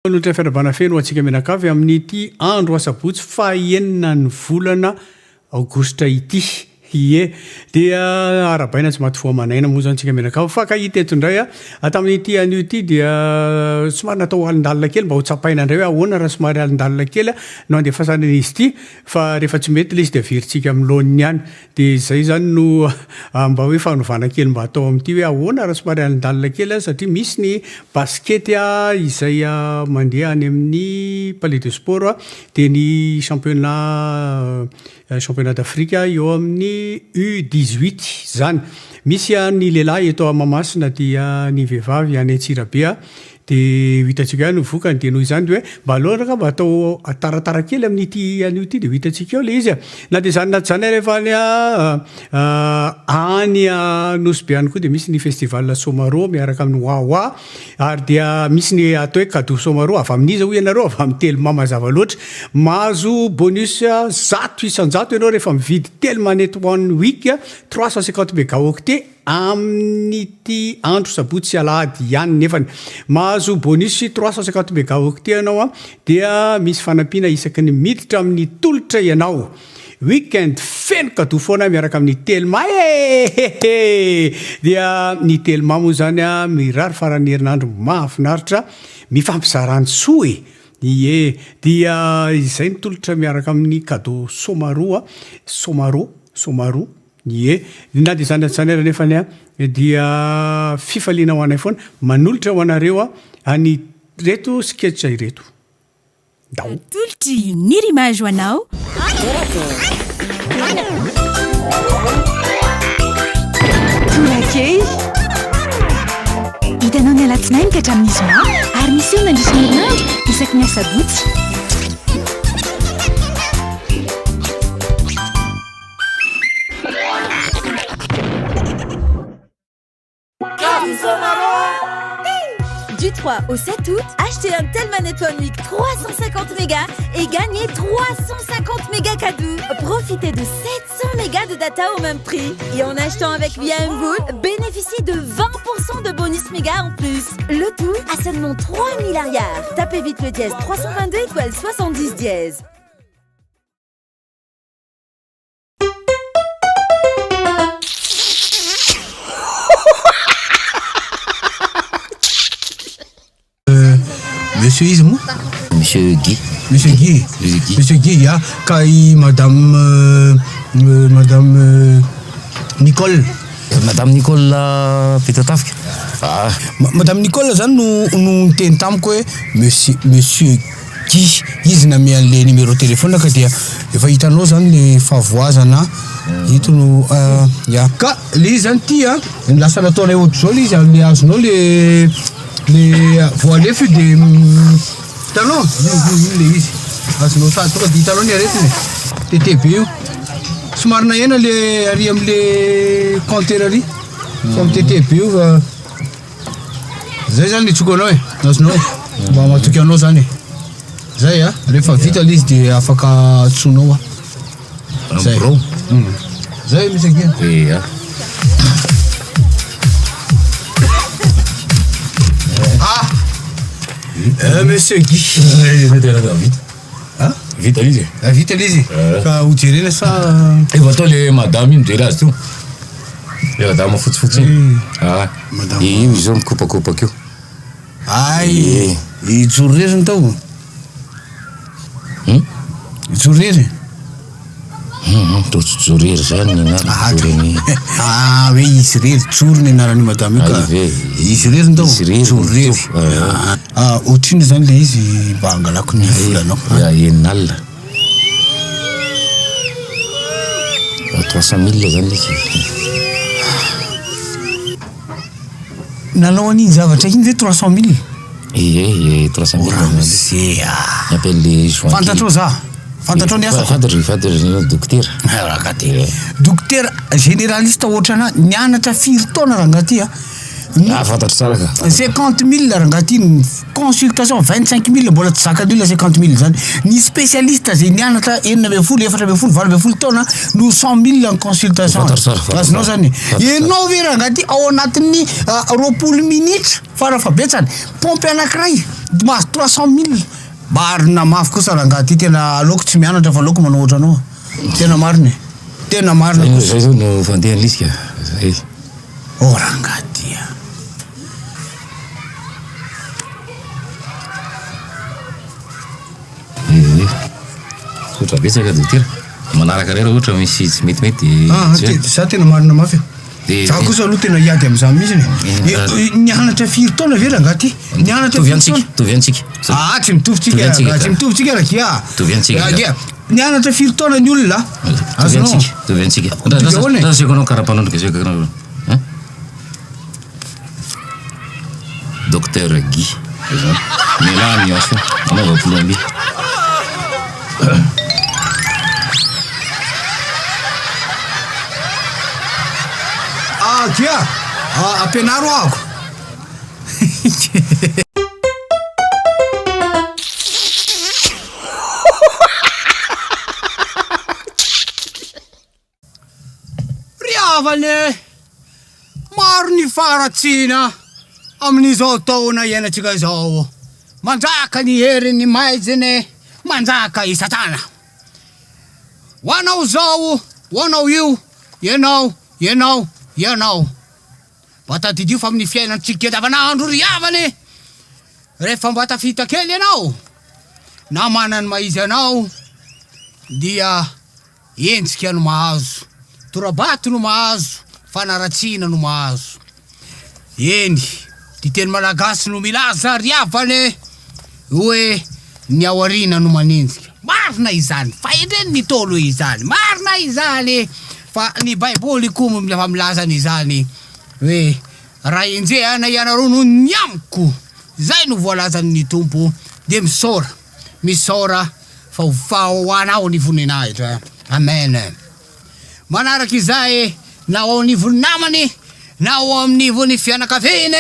Manolotra fiarahabana feno ho antsika mianakavy amin'ity andro asabotsy faha-enina ny volana aogositra ity. Ie, dia arahabaina tsy maty voa aman'aina moa izany tsika mianakavy fa ka hita eto indray a, tamin'ity anio ity dia somary natao alindalina kely mba ho tsapaina indray hoe ahoana raha somary alindalina kely no andefasana an'izy ity fa rehefa tsy mety ilay izy dia averintsika amin'ny laoniny ihany. Dia izay izany no mba hoe fanovana kely mba atao amin'ity hoe ahoana raha somary alindalina kely aza satria misy ny basikety izay mandeha any amin'ny palais de sport dia ny championnat championnat d'Afrique eo amin'ny U 18 izany. Misy ny lehilahy eto Mahamasina dia ny vehivavy any Antsirabe. Dia ho hitantsika ihany ny vokany. Dia noho izany dia hoe mba aleo angamba atao taratara kely amin'ity anio ity dia ho hitantsika eo ilay izy e. Na dia izany na tsy izany ary efa any any Nosy Be any koa dia misy ny festival Somaro miaraka amin'ny Wawa ary dia misy ny atao hoe cadeau Somaro avy amin'iza hoy ianareo? Avy amin'ny Telma mazava loatra. Mahazo bonus 100% ianao rehefa mividy Telma Net One Week 350 mégaoctets Amin'ity andro sabotsy sy alahady ihany nefany. Mahazo bonus 350 mégaoctets ianao an, dia misy fanampiana isaky ny miditra amin'ny tolotra ianao. Week-end feno cadeau foana miaraka amin'ny Telma e! Dia ny Telma moa izany an, mirary faran'ny herinandro mahafinaritra, mifampizara ny soa e! Ie, dia izay ny tolotra miaraka amin'ny cadeau Somaroa, Somaro, Somaroa. Ie, na dia izany na tsy izany ary anefa anie dia fifaliana ho anay foana manolotra ho anareo an'ireto sketch ireto. Ndao. Atolotry Nirimage ho anao. Torakely. Hitanao ny alatsinainy ka hatramin'ny zoma ary miseho mandritra ny herinandro isaky ny asabotsy. Du 3 au 7 août, achetez un Telma Net One Week 350 mégas et gagnez 350 mégas cadeaux. Profitez de 700 mégas de data au même prix. Et en achetant avec VMwood, bénéficiez de 20% de bonus mégas en plus. Le tout à seulement 3000 arrières. Tapez vite le dièse 322 étoile 70 dièse. Monsieur iza moa? Monsieur Guy. Monsieur Guy. Monsieur Guy. Monsieur Guy, ya. Ka i Madame euh, euh, Madame euh, Nicole. Madame Nicole Petatafika. Ah. Madame Nicole zany no no niteny tamiko hoe Monsieur Monsieur Guy, izy name an'le numéro téléphone ka dia efa hitanao zany le fahavoazana ito no ya. Ka le izy zany ty a, lasa nataonay ohatr'izao le izy le azonao le le vao alefa io de hitanao io io io le izy azonao sady tonga de hitanao ny aretina e, TTB io somary nahena le ary am'le compteur ary fa am TTB io fa Zay zany ny tsoko anao e, azonao e, mba matoky anao zany e, zay a, rehefa vita le izy de afaka antsoinao aho, zay, birao, zay misy akia. Ia. Ah! Euh, monsieur Guy. Vita. Ah? Vita le izy e. Ah, vita le izy? Ka ho jerena sa. Efa atao le madame iny mijery azy teo. Le madame fotsifotsy iny. Ah. Madame. Io izy zao mikopakopaka io. Ay, hijoro irery ny tao. Hum? Hijoro irery. Hum, toa tsy joro irery zany ny anarany. Ah, Joro ny. Ah, hoe izy irery, joro ny anaran'io madame io ka. Ay ve. Izy irery ny tao. Izy irery Joro ny irery. tao. Ah. Ah, ohatrinona zany le izy mba hangalako ny volanao? Ya, enina alina. 300 mille zany izy. Nanao an'iny zavatra iny ve 300 mille? Ie, ie, 300 mille. Ramose ah. Ny appel joint. Fantatrao za? Fantatrao ny asako? Fantatro, fantatro, ianao dokotera. Rangahy ty. Dokotera généraliste ohatrana nianatra firy taona rangahy ty a. Ah, fantatro tsara ka. 50 000 rangahy ty ny consultation, 25 000 mbola tsy zakan'ny olona 50 000 zany. Ny spécialiste zay nianatra 16, 14, 18 taona no 100 000 ny consultation. Fantatro tsara, fantatro Azonao tsara. zany. Fantatro tsara. Ianao ve rangahy ty ao anatin'ny 20 minitra farafahabetsany pompe anankiray mahazo 300 000. Marina mafy kosa rangahy ty, tena aleoko tsy mianatra fa aleoko manao ohatranao. Tena marina e. Tena marina Zay kosa. zay zao no fandehan'ny izy ka. Zay. Oh rangahy ty a. Ee. Misaotra betsaka dokotera. Manaraka indray raha ohatra misy tsy metimety dia Ah, tsy hoe. za tena marina mafy e. Dia- Za kosa aloha tena hiady amin'izany mihitsy e. Nianatra firy taona ve rangahy ty? Nianatra Mitovy firy antsika, taona? mitovy antsika. Ah, tsy mitovy tsika, Mitovy antsika tsy ka. mitovy tsika Ragia. Mitovy antsika ka. Ragia, nianatra firy taona ny olona? Mitovy Azonao? antsika, mitovy antsika. Mitovy ahoana e? Ndra aseko anao karapanondro ka aseko anao. Hein? Docteur Guy. Zay zany. Mialà nuance io. Anaova plombier. Ah, Gia, ah, ampianaro ahako. Ry havana e! Maro ny faharatsiana amin'izao taona iainantsika izao. Manjaka ny herin'ny maizina, manjaka i Satana. Ho anao izao, ho anao io, ianao, ianao, ianao. Mba tadidio fa amin'ny fiainantsika andavanandro ry havana e! Rehefa mba tafita kely ianao, na manana ny maha izy anao, dia Enjika no mahazo, tora-bato no mahazo, fanaratsiana no mahazo. Eny, ty teny malagasy no milaza ry havana e, hoe ny ao aoriana no manenjika. Marina izany, fahendren'ny Ntaolo izany, marina izany, fa ny Baiboly koa efa milaza an'izany hoe raha enjehana ianareo noho ny amiko, izay no voalazan'ny Tompo, dia misaora, misaora. Fa ho fa ho anao ny voninahitra. Amen. Manaraka izay na ao anivon'ny namany na ao anivon'ny fianakaviany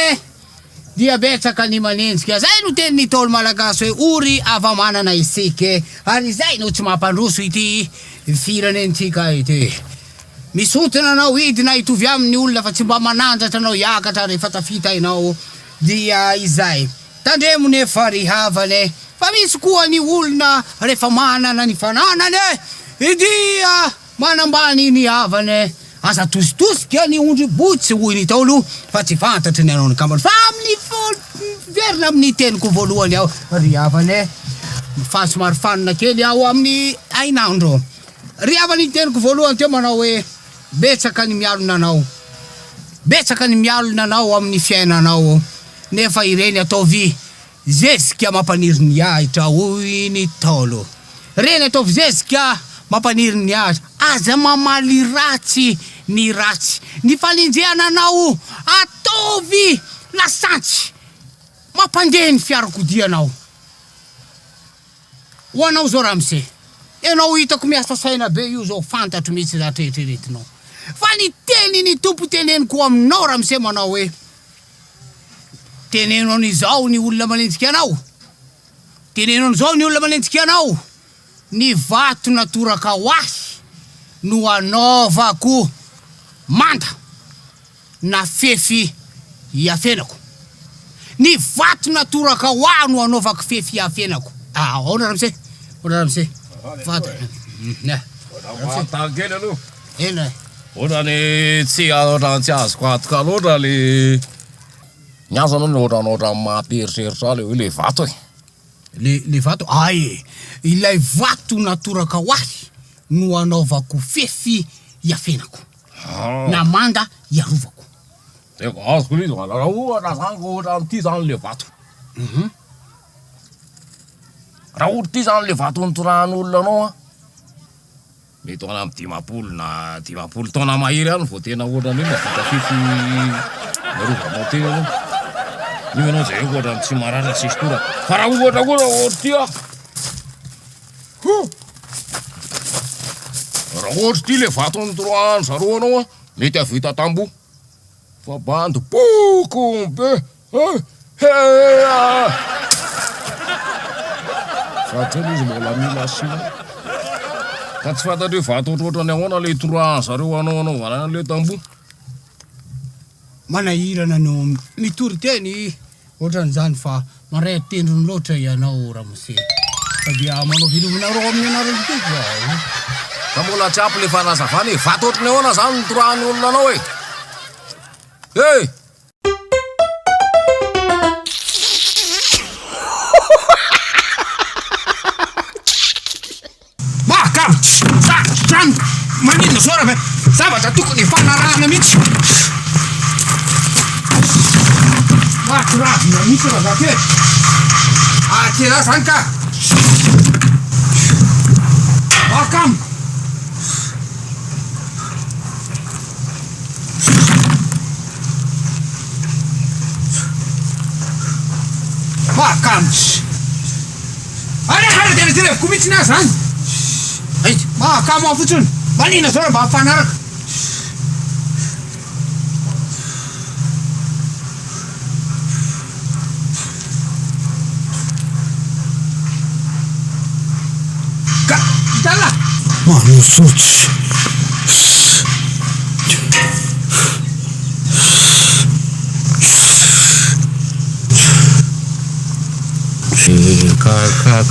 dia betsaka ny manenjika. Izay no tenin'ny Ntaolo Malagasy hoe ory hava-manana isika ary izay no tsy mampandroso ity firenentsika ity. Misotona anao hidina hitovy aminy ny olona fa tsy mba manandratra anao hiakatra rehefa tafita ianao dia izay. Tandremo nefa ry havana e, fa misy koa ny olona rehefa manana ny fananany e, dia manambany ny havany e. Aza atositosika ny ondry botsy hoy ny Ntaolo fa tsy fantatry ny anao ny kambana. Fa amin'ny miverina amin'ny teniko voalohany aho ry havana e, fa somary fanina kely aho amin'ny hainandro. Ry havana ny teniko voalohany teo manao hoe betsaka ny mialona anao, betsaka ny mialona anao amin'ny fiainanao. Nefa ireny ataovy zezika mampaniry ny ahitra hoy ny Ntaolo. Ireny ataovy zezika mampaniry ny ahitra. Aza mamaly ratsy ny ratsy. Ny fanenjehana anao ataovy lasantsy mampandeha ny fiarakodianao. Ho anao zao ramose, ianao hitako miasa saina be io zao fantatro mihitsy zavatra eritreretinao. Fa ny teny ny Tompo teneniko aminao ramose manao hoe, Teneno an'izao ny olona manenjika anao, teneno an'izao ny olona manenjika anao, ny vato natoraka ho ahy no hanaovako manda na fefy hiafenako. Ny vato natoraka ho ahy no hanaovako fefy hiafenako. Ah, ahoana ramose? Ahoana ramose? Vato. Manontany kely aloha. Eny e. Ohatrany tsy ohatrany tsy azoko antoka loatra le ny azy aloha ohatrany ohatrany mampieritreritra ahy le hoe le vato e. Le le vato, ay e! Ilay vato natoraka ho ahy no anaovako fefy hiafenako, na manda hiarovako. Dia azoko le izy, raha ohatra zany ka ohatran'ity zany le vato. Raha ohatra ity zany le vato nitorahan'olona anao an. Mety ho any amin'ny 50 na 50 taona mahery any vao tena ohatran'ny hoe mahavita fefy miarovanao tena ianao. Io ianao jereko ohatran'ny tsy maratra tsisy toraka. Fa raha ohatra kosa ohatr'ity ah! Huh! Raha ohatr'ity le vato nitoroahan-dry zareo anao an, mety hahavita tamboho. Fa bandy bokon be eh hea! Sady zay izy mbola mila ciment. Ka tsy fantatro hoe vato ohatrohatran'ny ahoana ilay itoroahan zareo anao hanaovana an'ilay tamboho. Manahirana no mitory teny ohatran'izany fa mandray an-tendrony loatra ianao ramose. Fa dia manao veloma anareo amin'ny anaran'ny Tompo aho. Ka mbola tsy ampy le fanazavana e, vato ohatry ny ahoana zany no torahan'ny olona anao e? Hey! Mahakamo zany maninona zao raha zavatra tokony hifanarahana mihitsy. Mahatsiravina mihitsy raha zaka e. Aty raha zany ka. Mahakamo. Mahakamo. Are are tena jereviko mihitsy ny ahy zany. Aiza? Mahakamo aho fotsiny. Manina zao raha mba mifanaraka. Ka hitanlah? Manosotsy.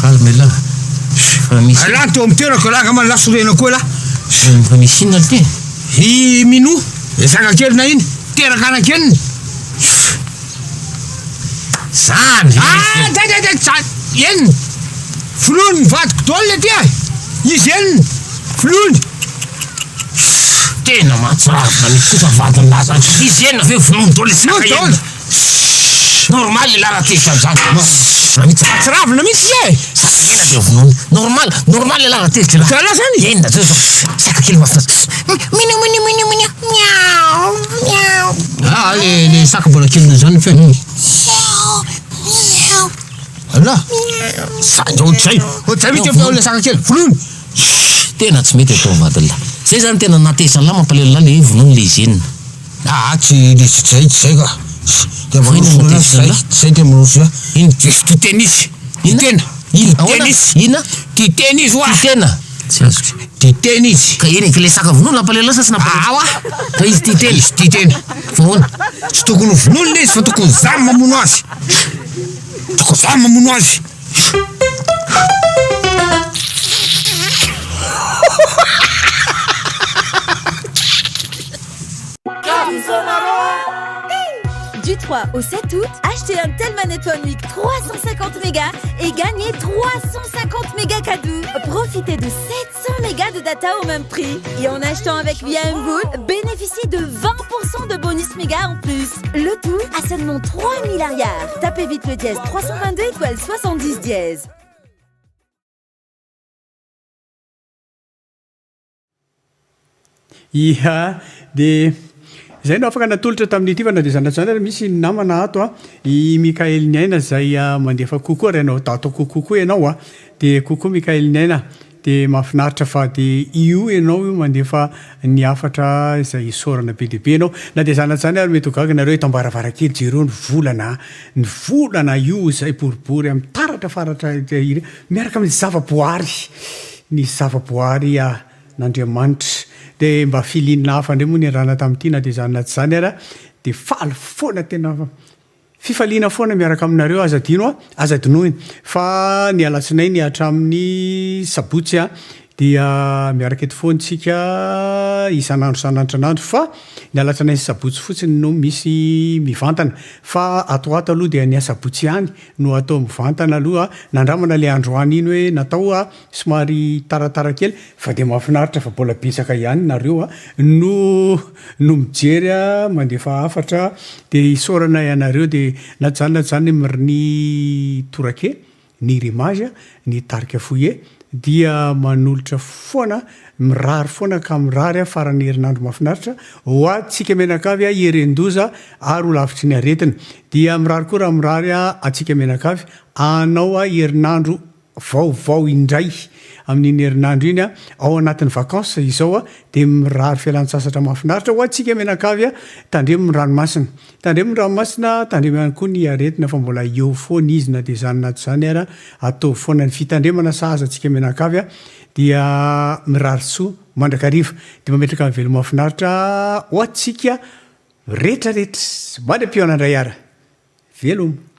Calme elah fa misy. Elah teo amin'ny toerako elah angamba elah sorena koa elah. Fa misy inona ry ty? I Minou, zakakelina iny, teraka anakenina. Zany ve Ah, dai dai dai, zany, enina. Vonoiny ny vadiko daholo le ty e. Izy enina, vonoiny. Tena mahatsiravina mihitsy kosa vadin'lah zany. Izy enina ve vonoiny daholo le Vonoiny zaka daholo. enina. Normal elah raha tezitra amzany. Normal mihitsy. Mahatsiravina mihitsy e. Saka enina dia vonoiny. Normal, normal elah raha tezitra elah. Zalahy zany? Enina zao zao. Saka kely mahafinaritra. Minou minou minou minou. Miaou miaou. Ah, le le saka mbola kely noho izany ny feony. Allah. Saingy ohatr'izay. Ohatr'izay mihitsy ny feon'ilay saka kely. Vonoiny. Tena tsy mety atao vadin'lah. Zay zany tena nahatezitra an'lah mampalahelo an'lah le hoe vonoiny le izy enina. Ah tsy tsy zay tsy zay ka. Dia Fa inona no tezitra an'lah? Tsy zay tena manosy ahy. Inona? Diso tia tena izy. Tia Inona? tena. Inona? Tia Ahoana? tena izy. Inona? Tia tena izy hoa. Tia tena? Tsy azoko. Tia tena izy. Ka eny e, ka le saka vonoina nampalahelo an'lah sa tsy nampalahelo? Ah hoa. Fa izy tia tena. Izy tia tena. Fa ahoana? Tsy tokony ho vonoina izy fa tokony za mamono azy. Tokony za mamono azy. Du 3 au 7 août, achetez un Telma Network 350 mégas et gagnez 350 mégas cadeaux. Profitez de 700 mégas de data au même prix. Et en achetant avec VMwood, bénéficiez de 20% de bonus mégas en plus. Le tout à seulement 3000 arrières. Tapez vite le dièse 322 étoile 70 dièse. Ia, dia izay no afaka natolotra tamin'ity fa na dia izany na tsy izany ary misy ny namana ato a, i Mickaël Niaina izay mandefa coucou ary hanao atao coucou koa ianao a, dia coucou Mickaël Niaina, dia mahafinaritra fa dia io ianao io mandefa ny hafatra izay isaorana be dia be ianao, na dia izany na tsy izany ary mety ho gaga nareo eto am-baravarankely jereo ny volana a, ny volana io izay boribory amin'ny taratra faratra miaraka amin'ny zava-boary, ny zava-boary a. n'Andriamanitra. Dia mba feeling hafa indray moa niarahana tamin'ity na dia izany na tsy izany ara dia faly foana tena fifaliana foana miaraka aminareo aza adino a, aza adinoina fa ny alatsinainy hatramin'ny sabotsy a dia miaraka eto foana isika isan'andro isan'andro isan'andro fa ny alatsinainy sy sabotsy fotsiny no misy mivantana fa ato ho ato aloha dia ny asabotsy ihany no atao mivantana aloha, nandramana ilay androany iny hoe natao a Somary taratara kely fa dia mahafinaritra fa mbola betsaka ihany nareo a no no mijery a mandefa hafatra dia isaorana ianareo dia na tsy zany na tsy zany ny torake ny rimage ny tarika foyer dia manolotra foana mirary foana ka mirary a faran'ny herinandro mahafinaritra ho antsika mianakavy a hierendoza ary ho lavitry ny aretina dia mirary koa raha mirary a antsika mianakavy anao a herinandro. vaovao indray amin'iny herinandro iny ao anatin'ny vacances izao dia mirary fialan-tsasatra mahafinaritra ho antsika mianakavy tandremo ny ranomasina tandremo ny ranomasina tandremo ihany koa ny aretina fa mbola eo foana izy na dia izany na tsy izany ara ataovy foana ny fitandremana sahaza antsika mianakavy dia mirary soa mandrakariva dia mametraka ny veloma mahafinaritra ho antsika rehetra rehetra mandra-pihaona indray ara veloma.